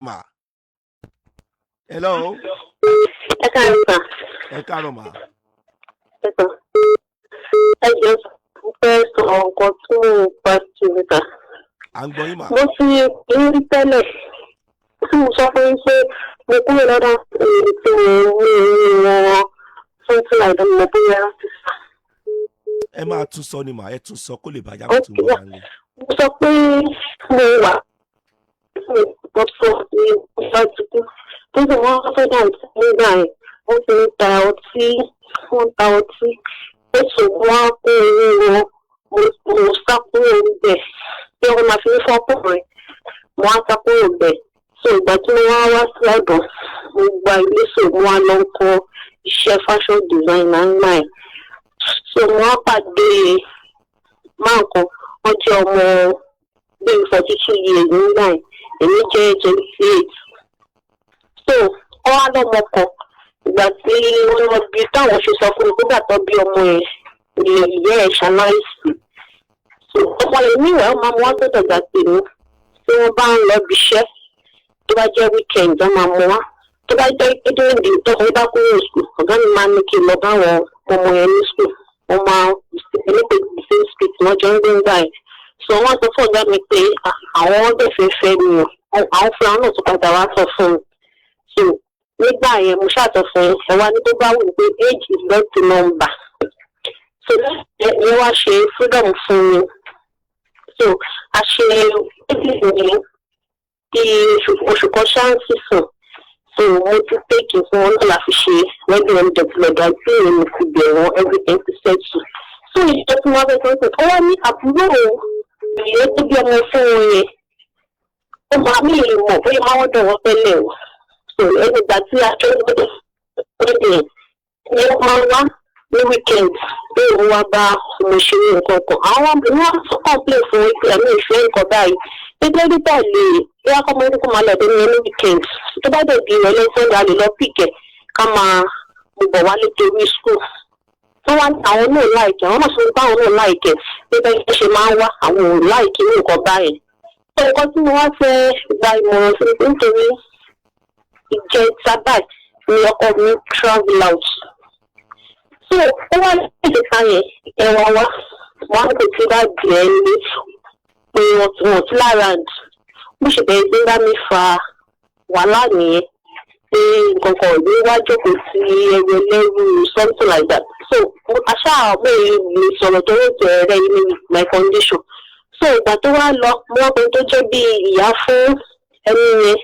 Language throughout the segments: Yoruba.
Mà. Hello. Ẹ káàárọ̀ sà. Ẹ káàárọ̀ mà. Ẹ sà. Ẹ jọ̀ọ́ sà, mo fẹ́ sọ nǹkan tí mò ń pa sí mi sà. À ń gbọ́ yín mà. Mo ti ń rí tẹ́lẹ̀ tí mo sọ fún yín pé mo kúrò lọ́dọ̀ èyí tí mo ní wọn something like that, mo bóyá rántí sà. Ẹ máa tún sọ ni mà, ẹ tún sọ kó lè bàjá kó tún bọ̀ wá nílé. Mo sọ pé mo wà mo sọ ní ìgbà tukú tó sì wọ́n fẹ́ dà nígbà yẹn, wọ́n ti ń ta ọtí, wọ́n ń ta ọtí, ó sì wọ́n á kó owó wọn. Mo sá kúrò níbẹ̀ bí wọ́n máa fi ń fọ́kùnrin, mo á sá kúrò bẹ̀. So ìgbà tí mo wá wá sí ọ̀dọ̀, mo gba ilé, so mo wá lọ kọ́ iṣẹ́ fashion designer ńgbà yẹn. So mo wá pàdé máa kan, wọ́n jẹ́ ọmọ bíi 42 years nígbà yẹn, èmi jẹ́ 28. So wọ́n wá lọ́mọ kan. Ìgbà tí wọ́n lọ bí, táwọn ṣe sọ fún mi nígbà tó bí ọmọ yẹn, ìyá ìyá ẹ̀ ṣaláìsí. So ọmọ yẹn níwèé, ọmọ máa mú wá sọ́dọ̀ gbà tèmi. Tí wọ́n bá ń lọ bí iṣẹ́, tó bá jẹ́ weekend, wọ́n máa mú wá. Tó bá jẹ́ pé during the tó bá kúrò school, ọ̀gá mi máa ní kí n lọ bá àwọn ọmọ yẹn ní school. Wọ́n máa ní pé the same street wọ́n jọ ń gbé ńgbà yẹn. So wọ́n sọ fún ọ̀gá mi pé, ah, àwọn dẹ̀ fẹ́ fẹ́ mi o. Àwọn fúnra náà tún padà wá sọ fún mi. So nígbà yẹn, mo ṣàtọ̀ fún ẹ wá ní tó bá wù mí pé age is not the number. So ẹ wá ṣe freedom fún mi. So a ṣe wedding ní bí oṣù kan ṣáǹsì sùn. So mo ti take fún wọn náà la fi ṣe wedding. Ẹ̀ dẹ̀bùlọ̀dà tí èmi ti bẹ̀rẹ̀, everything ti settle. So ìjọ tí wọ́n fẹ́ sọ pé ó wá ní àbúrò ìyẹn tó bí ọmọ fún wọn yẹn, ó máa mí mọ̀ bóyá máa wọ́n dọ̀ wọ́n tẹ́lẹ̀ o. So ẹni ìgbà tí a ṣe wedding ni ó máa wá ní weekend pé òun wá bá ọmọ ṣe nǹkan kan. Àwọn ọmọ wọn complain fún wípé àmì ìfẹ́ nǹkan báyìí pé dókítà lè bí akọ́mọ ní kó máa lọ ọ̀dọ̀ ní ní weekend, tó bá dẹ̀ di ìrọ̀lẹ́ Sunday, a lè lọ pick ẹ̀ ká máa mú bọ̀ wálé torí school tó wá ní. Àwọn náà like, àwọn náà sọ pé àwọn náà like pé bẹ́ẹ̀ ṣe máa ń wá, àwọn ò like ní nǹkan báyìí. Tó nǹkan tí mo wá fẹ́ gba ìmọ̀ràn sí ni pé nítorí ìjẹta báyìí ni ọkọ mi travel out. So ó wá ní ìjẹta yẹn, ẹwà wá wọn kò tí bá dì ẹ́ ní pé wọ́n ti lára bó ṣe bẹ̀rẹ̀ sí bá mi fa wàhálà nìyẹn, pé nǹkan kan ìwé wá jókòó sí ẹrù ẹlẹ́rù, something like that. So aṣá mo lè sọ̀rọ̀ tó rò rẹ̀ ní my condition. So ìgbà tó wá lọ, mo wá pé tó jẹ́ bí ìyá fún ẹni yẹn,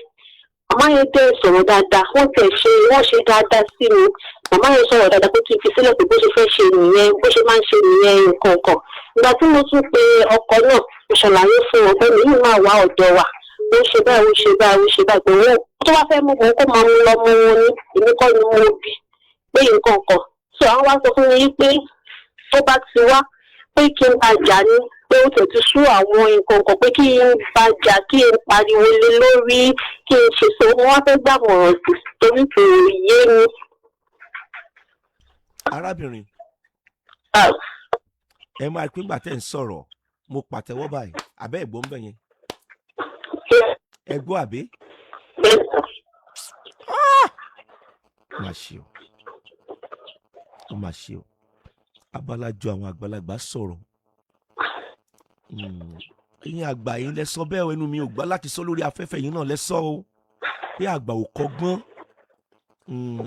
màmá yẹn tẹ̀ sọ̀rọ̀ dáadáa, wọ́n tẹ̀ ṣe, wọ́n ṣe dáadáa sí mi. Màmá yẹn sọ̀rọ̀ dáadáa pé kí n fi sílẹ̀, pé bó ṣe fẹ́ ṣe nìyẹn, bó ṣe máa ń ṣe nìyẹn, nǹkan kan. Ìgbà tí mo tún pe ọkọ náà, mo ṣàlàyé fún wọn pé mi yìí máa wá ọ̀dọ̀ wa, ó ṣe báyìí, ó ṣe báyìí, ó ṣe báyìí, pé wọ́n tó bá fẹ́ mú wọn kó máa mú lọ́mọ wọn ní, èmi kọ́ ni mo bí, pé nǹkan kan. So àwọn wá sọ fún mi pé tó bá ti wá, pé kí n bá jà ní, pé ó tẹ̀ sú àwọn nǹkan kan, pé kí n bá jà, kí n pariwo lé lórí, kí n ṣe. So mo wá fẹ́ gbàmọ̀ràn sí torí kò yé mi. Arábìnrin, ẹ máa pín gbà tẹ́ ń sọ̀rọ̀, mo pàtẹ́wọ́ báyìí àbẹ́ ẹ̀gbọ́n bẹ̀ yẹn, ẹ gbọ́ àbí? Bẹ́ẹ̀ sà. Ó mà ṣe o, ó mà ṣe o. Abalajọ àwọn àgbàlagbà sọ̀rọ̀. Ẹ̀yin àgbà yín lẹ sọ bẹ́ẹ̀ o, ẹnu mi ò gbà láti sọ lórí afẹ́fẹ́ yìí náà lẹ sọ o, pé àgbà ò kọ́gbọ́n.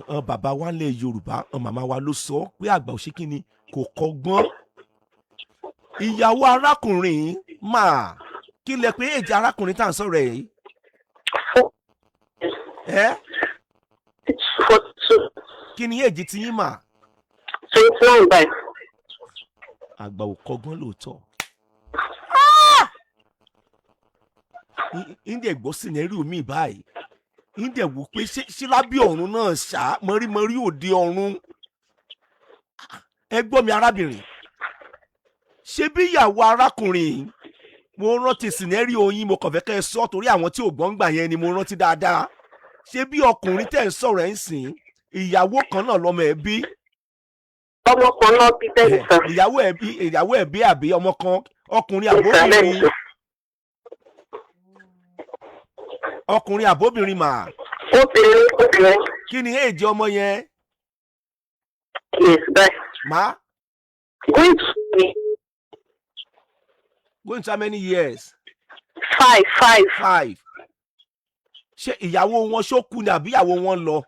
Àwọn bàbá wa ńlẹ̀ Yorùbá, àwọn màmá wa ló sọ pé àgbà ò ṣe kí ni, kò kọ́gbọ́n. Ìyàwó arákùnrin yìí máa kí lẹ pé èjì arákùnrin tá à ń sọ̀rọ̀ ẹ̀ yìí ẹ́? 42. Kí ni èjì tí yín mà? 29 báyìí. Àgbà ò kọ́gbọ́n lóòótọ́. Ǹdẹ̀ gbọ́ scenario mi báyìí, ǹdẹ̀ wò pé ṣé lábẹ́ ọ̀run náà ṣá, mọ̀rímọ̀rí òde ọ̀run. Ẹ gbọ́ mi, arábìnrin, ṣé bí ìyàwó arákùnrin yìí, mo rántí scenario yín, mo kàn fẹ́ kẹ́ ẹ sọ torí àwọn tí ò gbọ́n gbà yẹn ni mo rántí dáadáa. Ṣé bí ọkùnrin tẹ̀ ń sọ̀rọ̀ ẹ̀ ń sìn, ìyàwó kan náà lọ́mọ ẹ̀ bí? Ọmọ kan náà bí, bẹ́ẹ̀ sà. Ìyàwó ẹ̀ bí, ìyàwó ẹ̀ bí àbí ọmọ kan, ọkùnrin Bẹ́ẹ̀ sà, bẹ́ẹ̀ àbóbìnrin? Sà. Ọkùnrin àbóbìnrin mà? Obìnrin, obìnrin. Kí ni èjì ọmọ yẹn? Yes, bye. Má. Going to be Going to how many years? 5, 5. 5. Ṣé ìyàwó wọn ṣó kú ni àbí ìyàwó wọn lọ?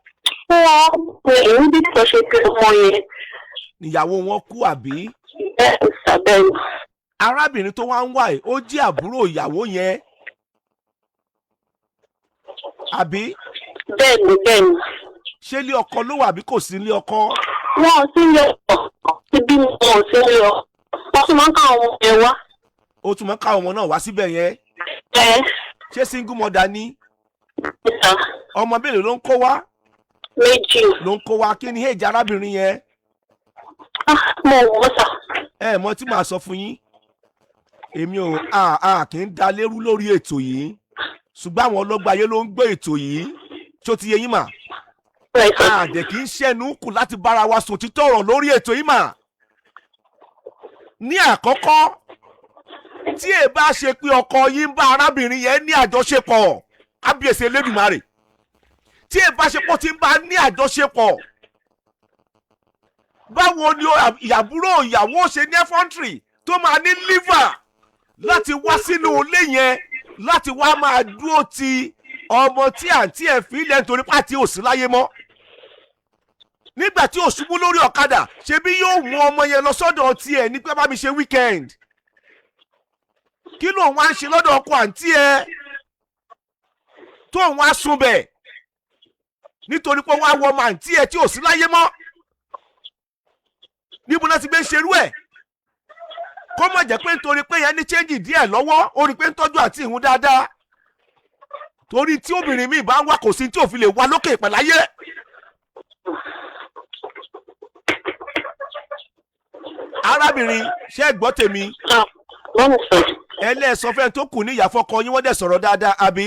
Wọ́n pe èyí bí kò ṣe pé ọmọ yẹn. Ìyàwó wọn kú àbí? Bẹ́ẹ̀ sàbẹ̀wò. Arábìnrin tó wá ń wà yìí, ó jẹ́ àbúrò ìyàwó yẹn àbí? Bẹ́ẹ̀ni, bẹ́ẹ̀ni. Ṣé ilé ọkọ ló wà àbí kò sí ilé ọkọ? Wọn ò sí ilé ọkọ. Ibi wọn ò sí ilé ọkọ. Wọ́n tún máa ń káwọn ọmọ yẹn wá. Ó tún máa ń káwọn ọmọ náà wá síbẹ̀ yẹn? Ẹ. Ṣé single mother ni? Ìta. Ọmọ mélòó ló ń kó wá? 2. Ló ń kó wá. Kí ni èjì arábìnrin yẹn? Ah, mo wò sà. Ẹ mọ tí màá sọ fún yín, èmi ò a kì í da lérú lórí ètò yìí, ṣùgbọ́n àwọn ọlọ́gbà ayé ló ń gbé ètò yìí. Ṣó ti yé yín mà? Bẹ́ẹ̀ sà. A dẹ̀ kì í ṣẹ̀nu kù láti bára wa sùn títọ́ ọ̀rọ̀ lórí ètò yìí mà. Ní àkọ́kọ́, tí ẹ bá ṣe pé ọkọ yín ń bá arábìnrin yẹn ní àjọṣepọ̀, kábíyèsí Elédùmarè, tí ẹ bá ṣe pé ó ti ń bá ní àjọṣepọ̀, báwo ni ìyàbúrò ìyàwó ṣe ní ẹfọ́ntìrì tó máa ní liver láti wá sínú ilé yẹn láti wá máa dúró ti ọmọ tí àǹtí ẹ̀ fi ilẹ̀ nítorí pàtí ò sí láyé mọ́? Nígbà tí ò ṣubú lórí ọ̀kadà, ṣebí yóò mú ọmọ yẹn lọ sọ́dọ̀ tiẹ̀ ní pé bá mi ṣe weekend. Kí ló ń wá ń ṣe lọ́dọ̀ ọkọ àǹtí ẹ̀ tó ń wá sùn bẹ̀ nítorí pé wọ́n á wọ ọmọ àǹtí ẹ̀ tí ò sí láyé mọ́? Níbo náà ti gbé ń ṣerú ẹ̀? Kó má jẹ́ pé nítorí pé yẹn ní chẹ́ńjì díẹ̀ lọ́wọ́, ó rí i pé ń tọ́jú àti ìhun dáadáa, torí tí obìnrin míì bá ń wá, kò sí tí ò fi lè wá lókè ìpẹ̀láyé. Arábìnrin, ṣé ẹ gbọ́ tèmi? Ah, wọ́n sọ. Ẹlẹ́sọ fẹ́ tó kù ní ìyàfọ́kọ yín, wọ́n dẹ̀ sọ̀rọ̀ dáadáa àbí?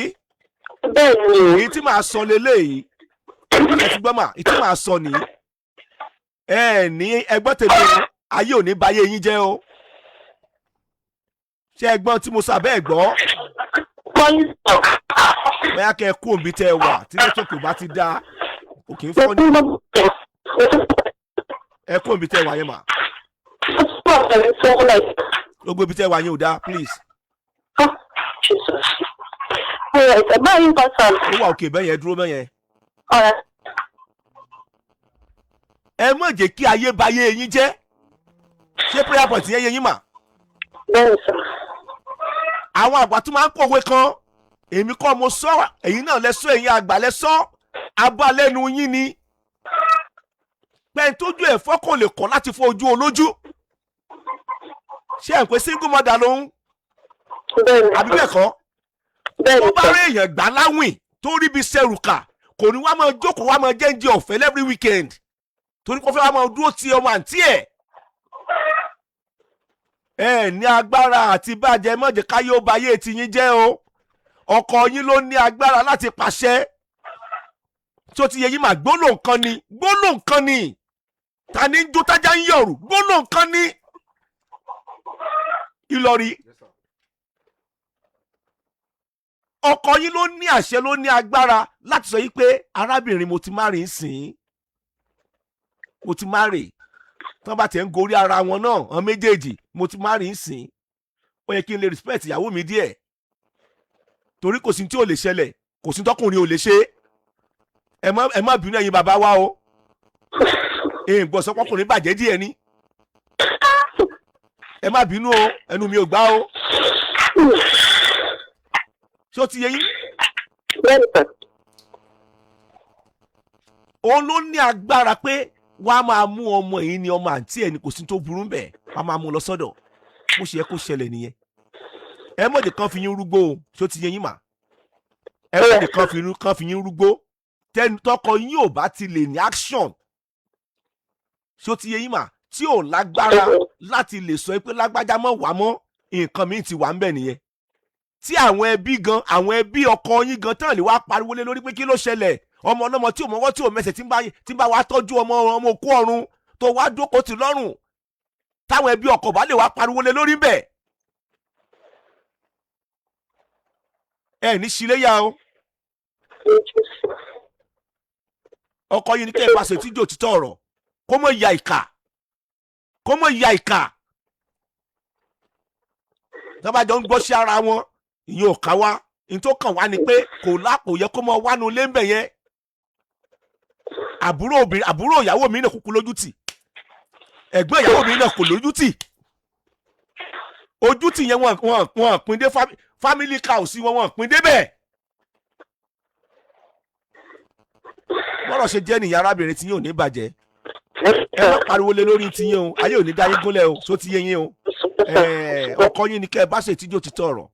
Bẹ́ẹ̀ni o. Èyí tí màá sọ leléyìí, ẹ ti gbọ́ mà, èyí tí màá sọ nìyí. Ẹ ní ẹ gbọ́ tèmi o, ayé ò ní bayé yín jẹ́ o. Ṣé ẹ gbọ́ tí mo sọ àbẹ́ ẹ gbọ́? Kọ́lí sọ. Bóyá kẹ́ ẹ kú òǹbí tẹ́ ẹ wà tí nẹ́tíwọ̀kì ò bá ti dá òkè ń fọ́ ní. Ẹ kú òǹbí tẹ́ ẹ wà yẹn mà. Gbogbo ibi tẹ́ ẹ wà yẹn ò dá, please. Báyìí nǹkan sọ. Ó wà òkè bẹ́yẹn, dúró bẹ́yẹn. Alright. Ẹ má jẹ́ kí ayé bayé yín jẹ́. Ṣé prayer point yẹn yé yín mà? Bẹ́ẹ̀ni sọ. Àwọn àgbà tún máa ń pòwe kan, èmi kọ́ mo sọ, ẹ̀yin náà lẹ sọ, ẹ̀yin àgbà lẹ sọ, abá lẹ́nu yín ni pẹ́ẹ́n tójú ẹ̀fọ́ kò lè kọ́ láti fọ́ ojú olójú. Ṣé ẹ̀ ń pé single mother lòun? Bẹ́ẹ̀ni. Àbí bẹ́ẹ̀ kọ́? Bẹ́ẹ̀ni Tó bá sọ. rí èèyàn gbà láwìn tó rí bí sẹ́rùkà, kò ní wá máa jókòó wá máa jẹ́ǹjẹ́ ọ̀fẹ́ every weekend torí kó fẹ́ wá máa dúró ti ọmọ àǹtí ẹ̀. Ẹ ní agbára àti bàjẹ́, mọ̀jẹ̀ káyé ó bayé ti yín jẹ́ o. Ọkọ yín ló ní agbára láti pàṣẹ tí ó ti yẹ yín mà. Gbólóhùn kan ni, gbólóhùn kan ni. Ta ni ń jó tájá ń yọ̀rù? Gbólóhùn kan ni. Ìlọrí, ọkọ yín ló ní àṣẹ, ló ní agbára láti sọ yìí pé arábìnrin, mo ti má rìn sìn, mo ti má rè. Tí wọ́n bá tiẹ̀ ń gorí ara wọn náà, àwọn méjèèjì, mo ti má rìn sìn, ó yẹ kí n lè respect ìyàwó mi díẹ̀, torí kò sí tí ò lè ṣẹlẹ̀, kò sí tọkùnrin ò lè ṣe. Ẹ má bínú, ẹ̀yin bàbá wa o, èyí gbọ́ sọ pọ́kùnrin bàjẹ́ díẹ̀ ni. Ẹ má bínú o, ẹnu mi ò gbà o. Ṣé ó ti yé yín? Bẹ́ẹ̀ni sọ. Òun ló ní agbára pé wàá máa mú ọmọ yìí ní ọmọ àǹtí ẹ̀ ní, kò sí tó burú bẹ́ẹ̀, wàá máa mú lọ sọ́dọ̀. Bó ṣe yẹ kó ṣẹlẹ̀ nìyẹn. Ẹ mọ̀jẹ̀ kan fi yín rúgbó o. Ṣé ó ti yé yín mà? Ẹ mọ̀jẹ̀ kan fi yín rúgbó tẹnu tọkọ yín ò bá ti lè ní action. Ṣé ó ti yé yín mà? Tí ò lágbára láti lè sọ pé lágbájá mọ̀ wá mọ́, nǹkan míì ti wà ń bẹ̀ nìyẹn. Tí àwọn ẹbí gan, àwọn ẹbí ọkọ yín gan tán lè wá pariwo lé lórí pé kí ló ṣẹlẹ̀, ọmọ ọlọ́mọ tí ò mọ́wọ́ tí ò mẹsẹ̀, tí ń bá wa tọ́jú ọmọ ọmọ òkú ọ̀run tó wá jókòó tì lọ́rùn, táwọn ẹbí ọkọ bá lè wá pariwo lé lórí bẹ̀. Ẹ ní ṣíléyà o. Lójú sí. Ọkọ yín ni kẹ́ ẹ bá ṣe tíjò títọ́ ọ̀rọ̀, kó mọ̀ ya ìkà, kó mọ̀ ya ìkà. Tọ́ba jọ ń gbọ́ sí ara wọn, ìyẹn ò ká wá. Ní tó kàn wá ni pé kò lápò yẹ kó mọ wánu lé ń bẹ̀ yẹn. Àbúrò obìnrin, àbúrò ìyàwó mi náà kúkú lójú tì, ẹ̀gbọ́n ìyàwó mi náà kò lójú tì. Ojú tì yẹn, wọn pín dé family cow sí wọn, wọn pín débẹ̀. Bọ́rọ̀ ṣe jẹ́ nìyẹn, arábìnrin, tí yín ò ní bàjẹ́. Ẹ má pariwo lé lórí tiyín o. Ayé ò ní dá yín gúnlẹ̀ o. Só ti yé yín o? Ọkọ yín ni kẹ́ ẹ bá ṣe tíjó títọ́ ọ̀rọ̀,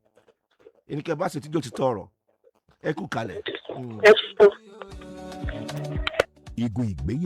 ní kẹ́ ẹ bá ṣe tíjó títọ́ ọ̀rọ̀. Ẹ kú kalẹ̀. Ẹ ṣeun. Igun ìgbéyàwó.